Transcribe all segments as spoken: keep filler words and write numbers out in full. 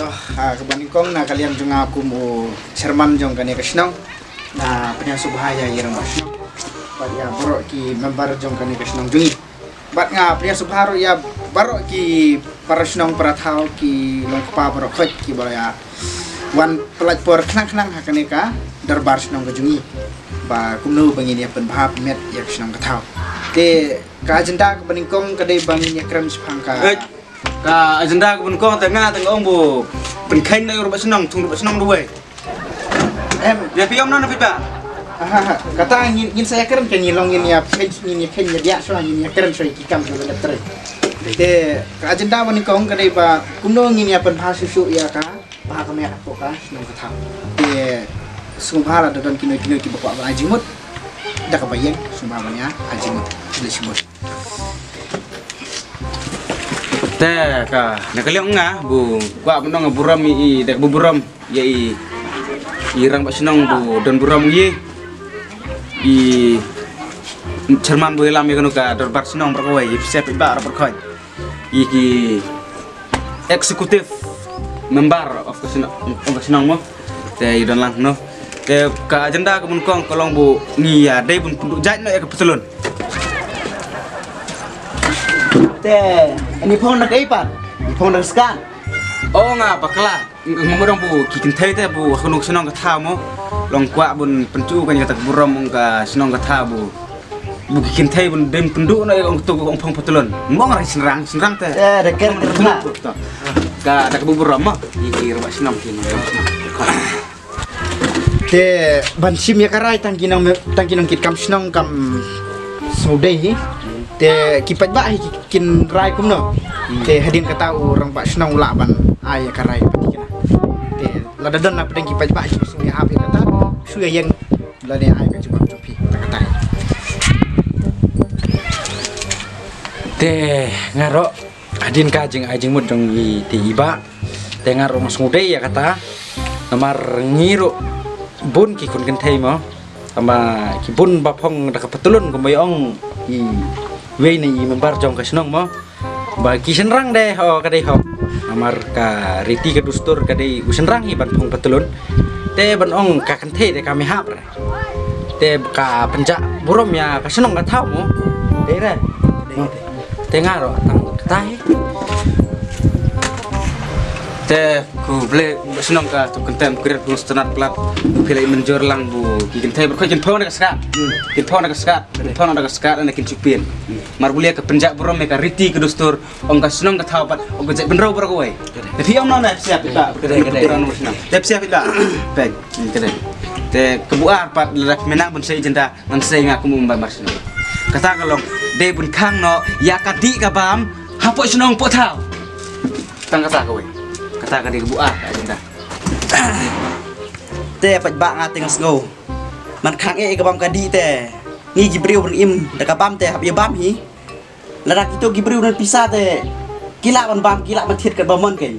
Ah, kaba nyngkong na ka liang jong nga kum u chairman jong kane ka shnong, nga pynïasngewbha ïa i rangbah shnong bad ïa baroh ki member jong kane ka shnong jong ngi. Bad nga pynïasngewbha ruh ïa baroh ki para shnong para thaw, ki long kpa baroh khoit kiba ïa wan pyllait por khnang khnang ha kane ka dorbar shnong ka jong ngi, ba kumno ba ngin ïa pynbha pynmiat ïa ka shnong ka thaw. Te ka agenda kaba nyngkong ka dei ba ngin ïa kren shaphang ka Ka agenda kaba nyngkong te nga te nga ong ba pynkheiñ na u rangbah shnong, thung rangbah shnong duwai. Em, ïa phi ong na phi ba. Aha, aha. Kata ngin, ngin sa ïa kren, ka ngin long ngin ïa pynkheiñ, ngin ïa kheiñ ïa diah shuwa, ngin ïa kren shuwa ïa ki kam shuwa lep trei. Te ka agenda ba nyngkong ka dei ba kumno ngin ïa pynbha shuh shuh ïa ka bha ka miat hapoh ka shnong ka thaw. Te sngewbha lada don kino kino kiba kwah ban ai jingmut da kaba ïeng, sngewbha ban ïa ai jingmut. Khublei shibun. Te ka, na ka liang nga, ba kwah ban ong burom ïa i, da kaba burom ïa i, i rangbah shnong ba don burom ïa i, i chairman ba ïalam ïa kano ka dorbar shnong baroh kawei, ïa phi sngewbha baroh kawei. Ïa ki executive member of ka shnong, of ka shnong mo. Te ïa don lang no. Te ka agenda kaba nyngkong ka long ba ngi ïa dei ban pynduh jait noh ïa ka patlun. Te, ani phong na ka ipat, ani phong na ka skat. O nga bakla, nga mut ong ba ki kynthei te ba ha kano ka shnong ka thaw mo. Long kwah ban pynduh kane kata ka burom ong ka shnong ka thaw ba ba ki kynthei ban dei pynduh noh ïa ong tu ong phong patlun. Mong rai shynrang, shynrang te. Eh, da ker ker na. Ka da ka burom mo. Ïa ki rangbah shnong ki rangbah shnong. Te ban shim ïa ka rai tang ki nong, tang ki nongkitkam shnong kam sngewdei hi. Te ki paidbah hi ki, kin rai kumno. Te hadien kata u rangbah shnong u lah ban ai ïa ka rai pat ïa kine. Te lada don na pdeng ki paidbah ki sngewbha ïa kata, shu ïa ïeng lane ai ka jubab jong phi tang katai. Te nga ruh hadien ka jingai jingmut jong i te i bah, te nga ruh nga sngewdei ïa kata. Namar ngi ruh bun ki khun kynthei mo, tangba ki bun ba phong da ka patlun kumba ong i wei na i member jong ka shnong mo. Ba ki shynrang de ho ka dei ho. Namar ka riti ka dustur ka dei u shynrang hi ban phong patlun. Te ban ong ka kynthei de ka mihap re. Te ka pynjah burom ïa ka shnong ka thaw mo. Dei re. Te nga ruh tang kata hi. Te khublei shnong ka tu kynthei kret bus tenat plat. Phi la mynjur lang ba ki kynthei ba kin phong na ka skat. Kin phong na ka skat. Kin phong na ka skat na kin chupin. Mar bule ka pynjah burom ïa ka riti ka dustur ong ka shnong ka thaw pat ong ka jaitbynriew baroh kawei. Te phi ong na na psiap phi ba. Te psiap phi ba. Peng. Te ka buar pat lada phi mynta ban sei agenda ngan sei nga kum u member shnong. Kata ka long dei ban khang noh ïa ka dih ka bam hapoh shnong poh thaw. Tang kata kawei. Kata ka dei ka buar ka agenda. Te paidbah nga te nga sngew. Man khang eh ka bam ka dih te. Ngi ki briew ban im da ka bam te hap ïa bam hi. Lada kito ki briew don pisa te ki lah ban bam, ki lah ban thied katba mon kein.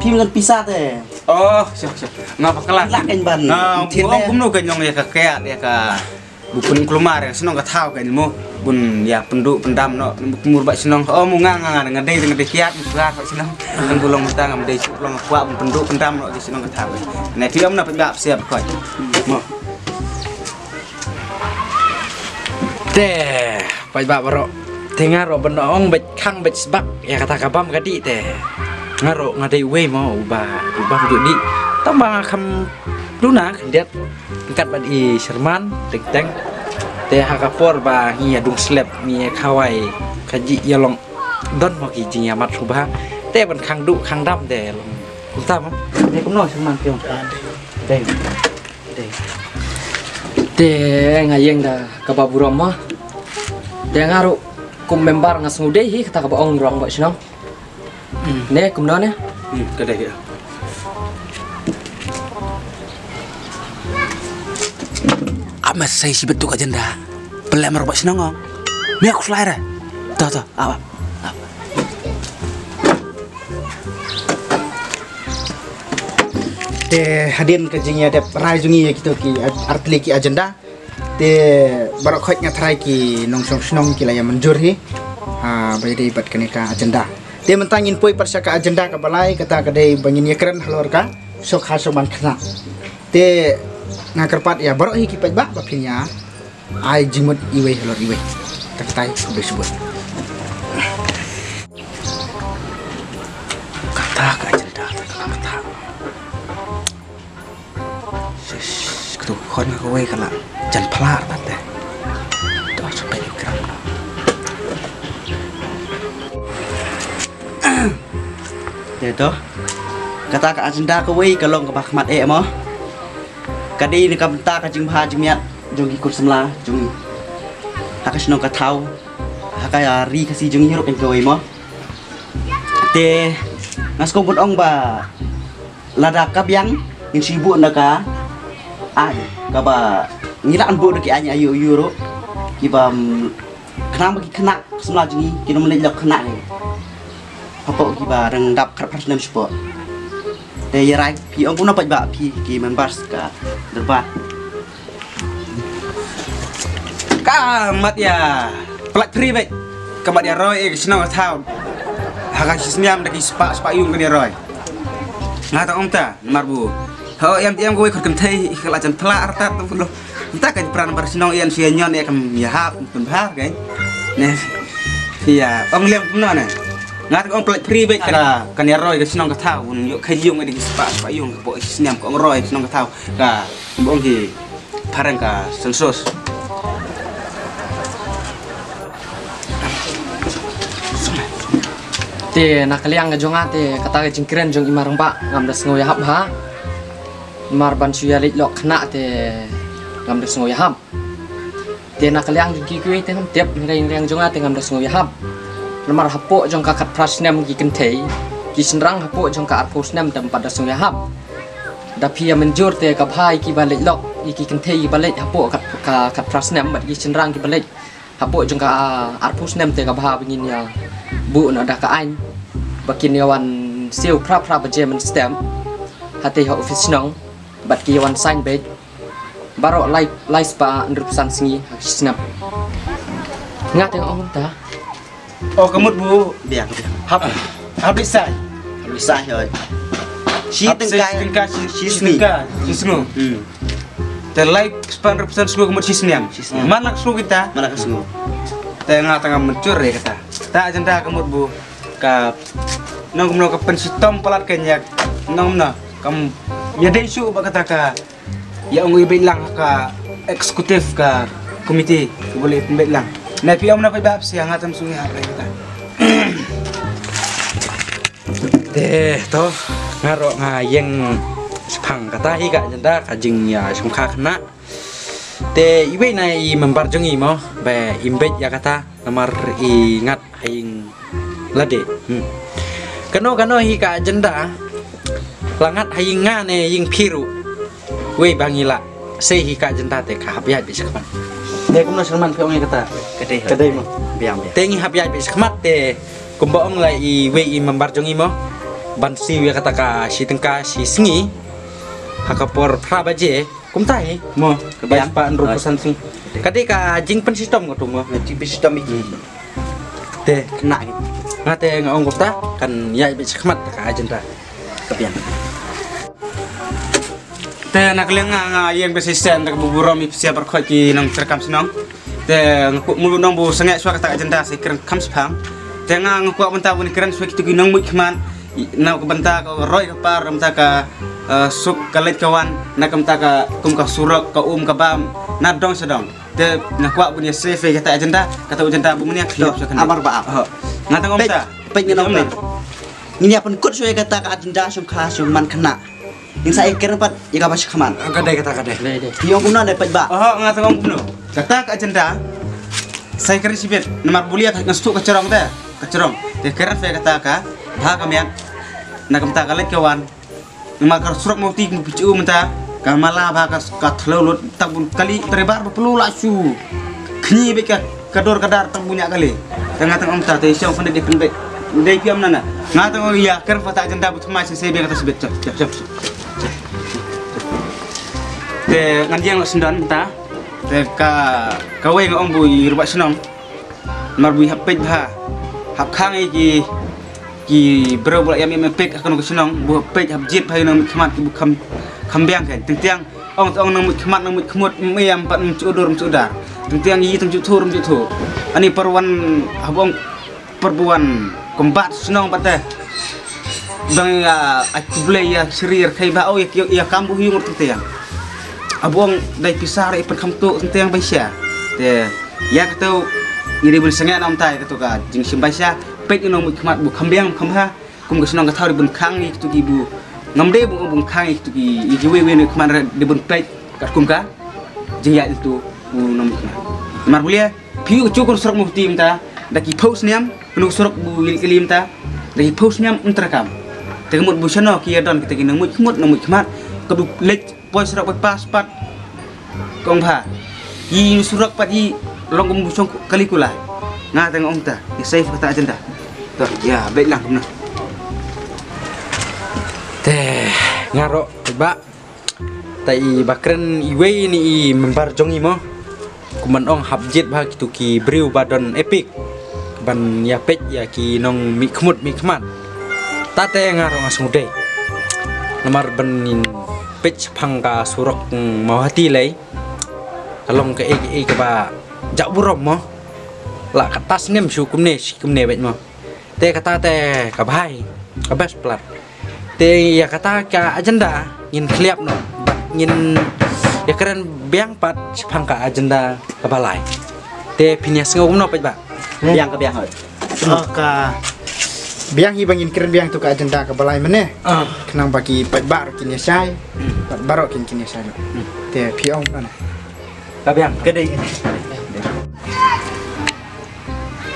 Phim don pisa te. Oh, sha sha. Nga bakla. Lah kein ban thied te. Kumno kein ong ïa ka kiad ïa ka bu pynkulmar ïa ka shnong ka thaw kein mo. Bun ïa pynduh pyndam noh bun mur ba shnong. Oh mo nga nga nga dei nga dei kiad mur ba shnong. Ngan bulong mynta ngam dei shu long kwah bun pynduh pyndam noh ïa ka shnong ka thaw. Ne phi ong na pynduh siap koi. Mo. Te paidbah baroh. Te nga ruh ban ong bad khang bad sbak ïa kata ka bam ka dih te. Nga ruh nga dei uwei mo uba u bam ju dih. Tang ba nga kham duna khyndiat kat bad i Sherman teng teng. Te ha ka por ba ngi ïa dung slep ngi ïa khawai ka jih ïa long don mo ki jingïamat sngewbha. Te ban khang duh khang dam te long kumta mo. Te kumno Sherman te. Te. Te nga ïeng da kaba burom mo. Te nga ruh kum member nga sngewdei hi kata kaba ong ruh ba shnong. Ne kumno ne? Hmm, ka dei. Ama sei shibit tu ka agenda. Pele mar ba shnong ong. Me aku selai re. To to. Awa. Te hadien ka jingïadep rai jong ngi ïa kito ki artylli ki agenda. Te baroh khoit nga tharai ki nongshong shnong ki la ïa mynjur hi. Ha ba ïadei bad kane ka agenda. Te mynta ngin poi pat sha ka agenda kaba lai, kata ka dei ba ngin ïakren halor ka shongkha shongman khynnah. Te nga kyrpad ïa baroh hi ki paidbah ba phin ïa ai jingmut iwei halor iwei. Te kata hi, khublei shibun. Kata ka agenda, kata, kata. Shish, katu khon nga kawei ka la jan phla artat te. To, sa peit ïa u Kren. Te to. Kata ka agenda kawei ka long kaba khmat eh mo. Ka dei na ka bynta ka jingbha jingmiat jong ki khun samla jong ngi ha ka shnong ka thaw, ha ka ri Khasi jong ngi ruh kan kawei mo. Te nga sngewbha ban ong ba lada ka biang ngin shu buh na ka aiñ kaba ngi lah ban buh da ki aiñ aïu aïu ruh, kiba, mm, khnang ba ki khynnah samla jong ngi kin ym leit lok khynnah hi. Hapoh kiba dang dap khatphra snem shapoh. Te ïa rai phi ong kumno paidbah, phi ki members ka dorbar. Ka mat ïa pynlait free beit. Ka mat ïa roi eh ka shnong ka thaw. Ha ka shi snem da ki spah spah ïung kan ïa roi. Nga tang ong ta namar bu. Ho, ïam ïam kawei khot kynthei ka la jan phla artat tu lo. Mynta ka pran bar shnong ïan shu ïa ñion ïa kam ïa hap pynbha kan. Ne. Ïa ong lem kumno ne. Nga tang ong pynlait free beit ka kan ïa roi ka shnong ka thaw. Un ïoh ka ïung ïa ki spah spah ïung ka poi shi snem ka ong roi ka shnong ka thaw. Ka Bong ki phareng ka census. Te na ka liang ka jong nga te kata ka jingkren jong i ma rangbah ngam da sngew ïahap bha. Namar ban shu ïa leit lok khynnah te ngam da sngew ïahap. Te na ka liang jong ki kiwei te ngam tip, na ka liang jong nga te ngam da sngew ïahap. Namar hapoh jong ka khatphra snem ki kynthei, ki shynrang hapoh jong ka arphew snem te ngam pat da sngew ïahap. Da phi ïa mynjur te ka bha ïa kiba leit lok, ïa ki kynthei kiba leit hapoh ka, ka, khatphra snem bad ki shynrang kiba leit hapoh jong ka, ah, arphew snem te ka bha ba ngin ïa buh noh da ka aiñ ba kin ïa wan siew phra phra baje mynstep. Hangtei ha office shnong bad ki ïa wan sign beit baroh lai, lai spah hynriewphew san sngi ha ka shi snem. Nga te nga ong kumta. Oh, ka mut bu. Biang, biang. Hap, hap leit sai. Hap leit sai, hoi. Shi tyngka, shi tyngka, shi, shi shi sngi. Tyngka, shi sngi. Hmm. Te lai spah hynriewphew san sngi ka mut shi snem. Shi snem. Man la ka sngi kita. Man la ka sngi. Te nga tang mynjur re kata. Ta agenda ka mut bu. Ka nong kumno ka pynshitom palat ka nyak. Nong kumno kam ïa dei shu ba kata ka Ïa ong i beit lang ka executive ka committee ka bule pynbeit lang. Na phi ong na phi bap sia nga tam sungi hap lai kita. Te to nga ro nga ïeng shipang kata hi ka agenda ka jingïa shongkha khynnah. Te iwei na i member jong i mo ba im beit ïa kata namar i ngat ha ïing lade. Hmm. Kano kano hi ka agenda la ngat ha ïing nga ne ïing phi ruh. Wei ba ngi la sei hi ka agenda te ka hap ïaid beit shakhmat. Te kumno shakhmat phi ong ïa kata? Ka dei. Ka dei mo. Biang biang. Te ngi hap ïaid beit shakhmat te kumba ong la iwei i member jong i mo ban siew ïa kata ka shi tyngka shi sngi ha ka por phra baje. Kumta hi mo, ka bai spah hynriewphew san sngi. Ka dei ka jingpynshitom ka tu mo. Jingpynshitom i ki. Te khynnah hi. Nga te nga ong kumta kan ïaid beit shakhmat ka agenda. Ka biang. Te na ka liang nga nga ïeng beit shisien da ka burom i psiah baroh ki nongtrei kam shnong. Te nga kwah mut nong bu sangeh shuwa kata ka agenda sa kren kham shaphang. Te nga nga kwah mynta bun kren shuwa kitu ki nongmut khmat. Na ka bynta ka roi ka par, na ka bynta ka, eh, suk ka leit ka wan, na ka bynta ka kum ka surok ka um ka bam na dong sha dong. Te nga kwah bun ïa save kata agenda, kata agenda bu mynta ka. Amar ba ap. Nga tang ong ta. Peit ngi nong. Ngin ïa pynkut shuwa kata ka agenda shongkha shongman khynnah. Ngin sa ïa kren pat ïa kaba shakhmat. Ka dei kata ka dei. Dei, dei. Ïa kumno ne peit ba. Oh, nga tang ong kumno. Kata ka agenda. Sa ïa kren shibit namar bulia ka ngan stuk ka jrong te. Ka jrong. Te kren peit kata ka bha ka miat. Na ka bynta ka leit ka wan. Namar ka surok mawti ka mawti mynta ka mala bha ka, ka thleu lut tak bun kali peribar ba pelu la shu. Khni beit ka Ka dor ka dar tang bunya kali. Te nga tang ong ta te shong pynbeit pynbeit. Dei phi ong nana. Nga tang ong ïa kren pata agenda bu thymmai se se bia kata sibit. Chap chap chap. Te ngan ïeng la sendon ta. Te ka kawei nga ong bu i rubat shnong. Mar bu i hap peit bha. Hap khang i ki Ki briew ba la ïam ïam peit ha kano ka shnong, ba peit hap jied ba ha ki nongmihkhmat ki ba kham, kham biang kein. Teng teng ong, ong nongmihkhmat, nongmihkhmut, ym ïam pat, ym shu dur, ym shu dar. Teng teng ïa teng ju thu, ym ju thu. Ani par wan, hap ong par ba wan kumba shnong pat te. Dang ïa ai khublei ïa shri ïa khei ba, oh, ïa, ïa kam ba hu ïa ngut teng teng. Hap ong dei pisa re pynkham tu teng teng ba sha. Te ïa katu ngi dei ban sngewthuh namar te katu ka jingshim ba sha. Peit ïa u nongmihkhmat ba kham biang kham bha. Kum ka shnong ka thaw dei ban khang ïa kitu ki ba ngam dei ban, ban khang ïa kitu ki, ïa kiwei wei nongmihkhmat re dei ban peit katkum ka jingïaid tu u nongmihkhmat. Namar balei phi ïoh ka jong ka surok Mawhati mynta da ki phew snem, kano ka surok ba ïaleh ïaleh mynta da ki phew snem ym treikam. Te ka mut ba shano ki ïa don kita ki nongmihkhmut, nongmihkhmat ka ba leit poi surok bypass pat. Kong bha. Ïa surok pat ïa long kum ba shong kali kulai. Nga te nga ong ta ïa safe kata agenda. To ïa beit lang kumno. Te nga ruh ba ta i ba kren iwei na i member jong i mo. Kumban ong hap jied ba ha kitu ki briew ba don epik ban ïa peit ïa ki nongmihkhmut mihkhmat. Ta te nga ruh nga sngewdei. Namar ban ngin peit shaphang ka surok, mm, Mawhati lei. Ka long kaei kaei kaba jah burom mo. La kata snem shu kumne shu kumne beit mo. Te kata te ka bha, ka best plan. Te ïa kata ka agenda ngin khlieh noh. Ngin ïa kren biang pat shaphang ka agenda kaba lai. Te phin ïa sngew kumno paidbah? Biang ka biang hoi. Oh, ka biang hi ba ngin kren biang tu ka agenda kaba lai mynne. Ah. Khnang ba ki paidbah ruh kin ïa shai. Hmm. Paidbah ruh kin, kin ïa shai. Hmm. Te phi ong kumno? Ka biang. Ka dei.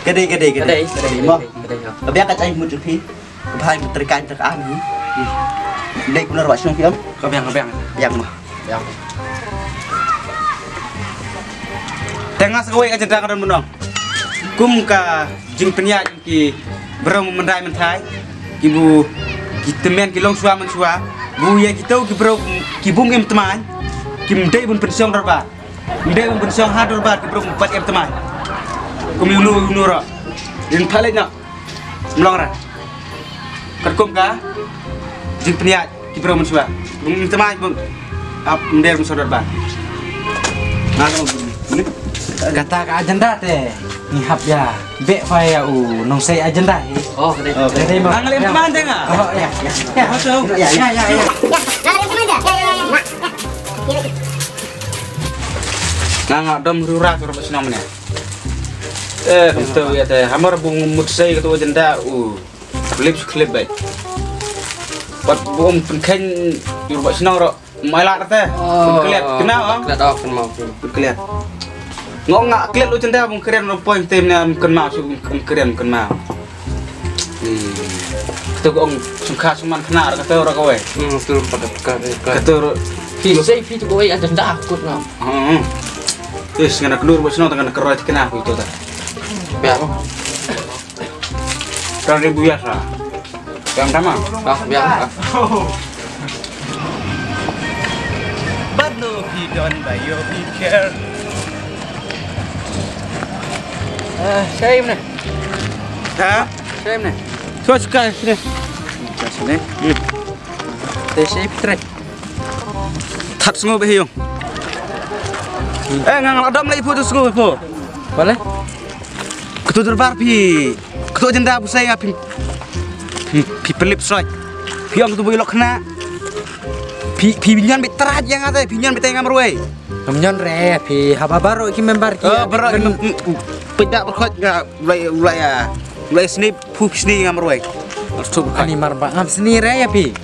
Ka dei, ka dei, ka dei. Ka dei, ka dei, mo. Ka dei, ka dei. Ka biang ka jai mut jong phi. Ka bha ka treikam treikam hi. Dei kumno ruh shnong phi ong? Ka biang, ka biang. Biang mo. Biang. Te nga sa kawei ka jingtang ka don mynno. Kum ka jingpynïaid ki briew mynrai mynthai, ki bu, ki tymmen ki long shuwa man shuwa. Bu ïa kitu ki briew ki bym im tymmen, kim dei ban pynshong dorbar. Ym dei ban pynshong ha dorbar ki briew bym pat im tymmen. Kum ïa uno uno ruh. Ïa pha leit noh. Ym long re. Katkum ka jingpynïaid ki briew mynshuwa. Bym tymmen bym ap ym dei ban sodor ba. Nga ka ong. Kata ka agenda te ngi hap ïa beh pha ïa u nongsei agenda hi. Oh, ka dei. Oh, ka dei. Nga ngam tymmen te nga. Oh, ïa, ïa. Ïa, ïa, ïa. Nga nga dom rura ka rupa shnong ne. Eh, kumta ïa te. Hamar bun mut sei katu agenda u. Klip klip bai. Pat bun pynkheiñ ïa rupa shnong ro. Mai la te. Oh, pynkheiñ. Kena, oh. Kena, oh, kena. Pynkheiñ. Nga nga klet lu agenda bun kren ro point tem ne kena su kren kena. Hmm. Katu ko ong sungkha suman kena katu ro kawei. Hmm, tu pat ka ka. Katu ro. Phi sei phi tu kawei agenda kut na. Hmm. Is ngana kdur bos no tanga keroi kena ku itu ta. Ya. Kan ribu biasa. Yang sama. Ah, ya. But no, he don't buy your picture. Eh, saya mana? Ha? Saya mana? Suka sini. Suka sini. Hmm. Te shape tre. That sngew bha ïong. Eh, nga nga dom lei pho tu sngew pho. Bale? Katu dorbar phi. Katu agenda bu sai nga phi. Phi, phi pelip soi. Phi ong tu bu lok khna. Phi, phi nyan bit traj ïa nga te, phi nyan bit te nga marwei. Ngam nyan re, phi haba baroh ki member ki. Oh, baroh ki mem-, mem-, phi dak berkhot nga ulai, ulai ïa. Ulai sni, phu sni nga marwei. Ani mar ba ngam sni re ïa phi.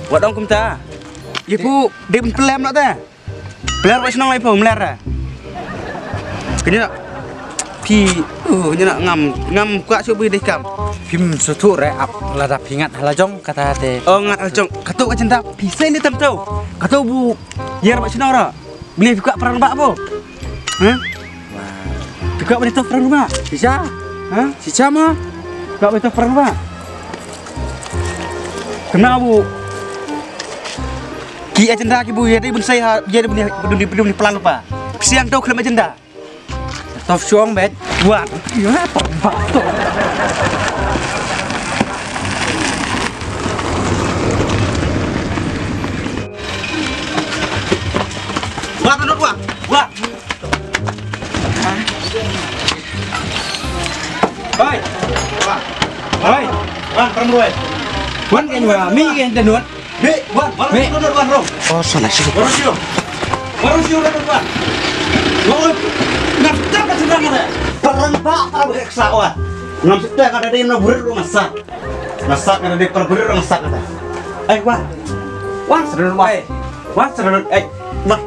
Wat ong kumta. Ïa phu dei ban pylem noh te. Pler wei shnong wei phu mler ra. Kenya phi, uh, kenya ngam, ngam kwah shu bui dei kam. Phim shu thuh re ap lada phi ngat hala jong kata te. Oh, ngat hala jong. Katu ka agenda phi sei li tam tu. Katu bu ïar wei shnong ra. Beli phi kwah pran ba phu. Hah? Phi kwah beli tu pran ba. Shisha. Hah? Shisha ma. Kwah beli tu pran ba. Kena bu ki agenda ki bu ïa dei bun sai ha, ïa dei bun, bun, bun, bun plan lupa. Siang tu kena agenda. Tof shuang bet. Wat. Ïa, tof ba tu. Wan, pram ruai. Wan kan wa, mi kan tenut. Bi, wan, wan, Mi. Wan, wan, wan, wan. Oh, sana sih. Wan, sih. Wan, sih, wan, wan. Wan, ngam sita ka sita ka deh. Perang ba, perang ba, kesa, wan. Ngam sita ka deh, na burir lu masak. Masak ka deh, per burir lu masak ka deh. Eh, wan. Wan, seru, wan. Eh, wan, seru, eh, wan.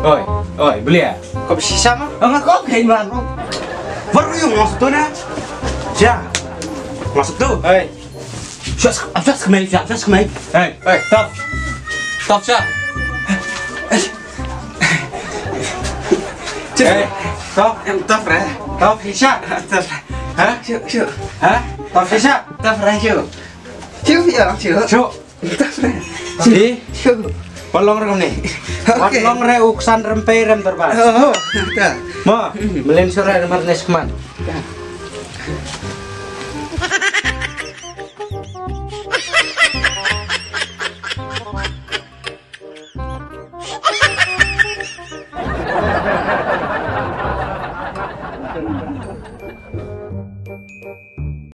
Oi, oi, belia. Kop sisa ma? Ang kop kain man. Baru yung masuk tu na. Siya. Masuk tu. Oi. Siya, siya kemai, siya, siya kemai. Oi, oi, top. Top siya. Eh. Hey, top. Em, top re. Top sisa. Top re. Ha? Shu, shu. Ha? Top sisa. Top re, shu. Shu, ya, shu. Shu. Top re. Di? Shu. Wat long re kumne. Wat Okay. Long re u ksan rem pei rem terbas. Oh, ta. Mo, melen sura re mar nes kman.